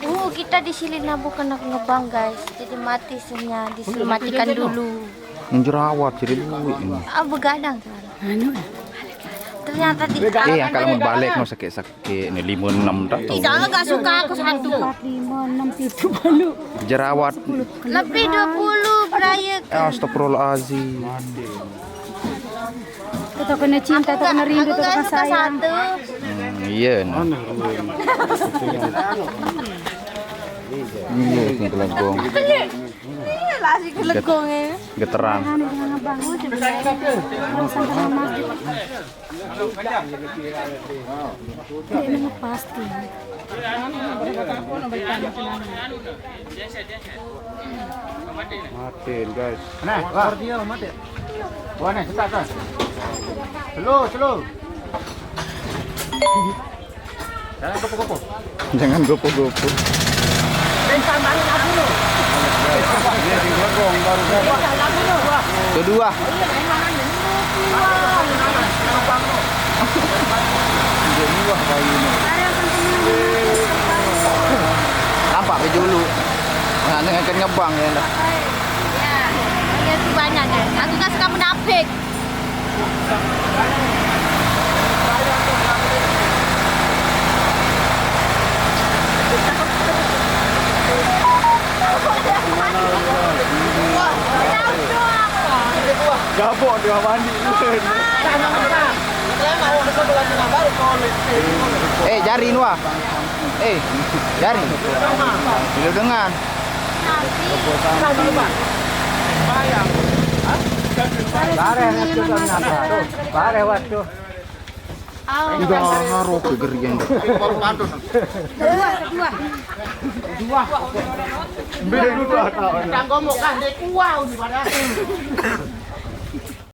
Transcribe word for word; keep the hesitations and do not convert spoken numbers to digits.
Oh, kita di sini nabuh kena ngebang, guys. Jadi mati sinyal, disuruh matikan dulu. Yang jerawat jadi duit ini. Ah, begadang tuh. Ternyata di Eh, angkat mau balik no sakit-sakit ni lima enam dah. Tidak, agak suka aku satu. Empat, lima, enam, tujuh, baru. Jerawat. Lebih dua puluh beraya. Astagfirullahalazim. Tau kena cinta, tau kena rindu, tau kena sayang. Iya, nah. Iya, sing kelegong. Lah si kelegong e. Geterang. Anu dengan abang, oh, coba. Abang sampai sama masjid. Ini pasti. Matiin, guys. Nah, wah. Dia mati. Wah, nih, setak, kan. Slow, slow. Jangan gopo-gopo. Jangan gopo-gopo. Kedua. Nampak ke dulu. Nah, dengan kan ngebang ya lah. Ya, itu banyak ya. Aku kan suka menapik. Gabok dia mandi. Eh, jari Nuah. Eh, jari. Lu dengan. Bareh itu ternyata. Bareh waktu. Udah haro kegerian. Kedua, kedua. Beda dulu, kawan. Jangan ngomong kan, dia kuah di padahal.